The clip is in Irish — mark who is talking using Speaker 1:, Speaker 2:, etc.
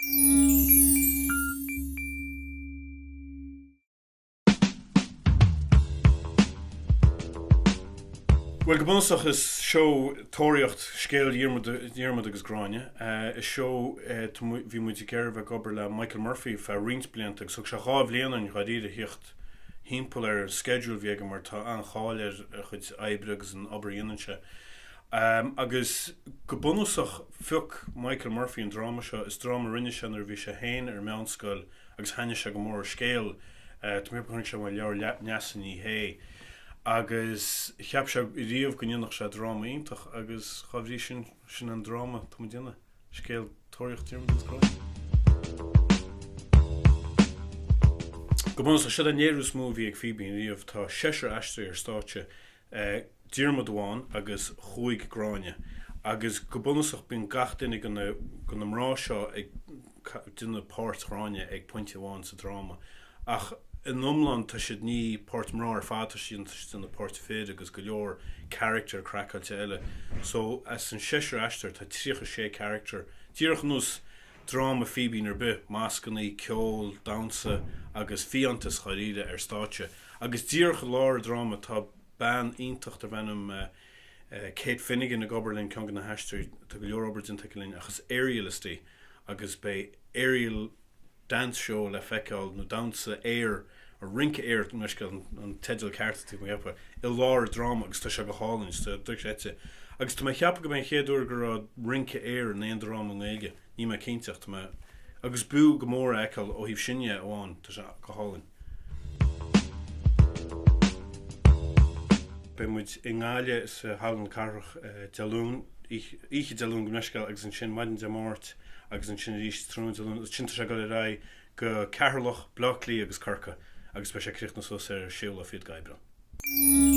Speaker 1: Bhuel, go bunúsach is seó Tóraíocht scéal Dhiarmaid agus Gráinne. Is seó, bhí muid ag iarraidh a bheith ag obair le Michael Murphy feadh roinnt blianta agus thug sé 2 bhliain orainn dháiríre theacht thimpeall ar an schedule a bhí aige mar tá an-cháil ar a chuid oibre agus an obair a dhéanann sé. Agus go bunúsach phioc Michael Murphy an dráma seo, is dráma a rinne sé nuair a bhí sé féin ar meánscoil agus thaitnigh sé go mór an scéal, tá mé ag ceapadh gur chonaic sé i leabhar Neasa Ní Shé agus cheap sé riamh go ndéanfadh sé dráma iontach agus dá bhrí sin, sin an dráma atá muid ag déanamh, scéal Tóraíocht Diarmuid agus Gráinne. Go bunúsach, siod an léiriú is mó a bhí ag Fíbín riamh, tá seisear aisteoirí ar stáitse, Diarmuid amháin agus chúig Gráinne agus go bunúsach bíonn gach duine de na mná seo ag déanamh páirt Ghráinne ag pointe amháin sa dráma ach in iomlán tá siad ní páirt mná ar fad tá siad tá siad déanamh páirt fir agus go leor character craiceáilte eile so as an seisear aisteoir tá 36 character díreach ar nós dráma Fíbín ar bith, mascannaí, ceol, damhsa agus fiántas dháiríre ar stáitse. Agus díreach i lár an dráma tá bean iontach darb ainm Kate Finnegan ag obair linn, ceann de na haisteoirí, tá go leor obair déanta aici linn ach is aerialist í agus beidh aerial dance show le feiceáil nó damhsa aeir, rince aeir mo leithscéal an teideal ceart atá mé a cheapadh, i lár an dráma agus tá sé go hálainn, tá dochreidte. Agus tá mé a cheapadh go mbeidh an chéad uair go raibh rince aeir in aon dráma i nGaeilge. Níl mé cinnte ach tá mé agus b'fhiú go mór a fheiceáil ó thaobh sin dhe amháin, tá sé go hálainn. Beidh muid i nGaillimh sa Halla na Cathrach Dé Luain, oíche Dé Luain gabh mo leithscéal agus ansin maidin Dé Máirt agus ansin arís tráthnóna Dé Luain agus ansin tá sé ag dul ar aghaidh go Ceatharlach, Bleá Cliath agus Corcaigh agus beidh sé ag críochnú suas ar an séú lá fichead d'Aibreán.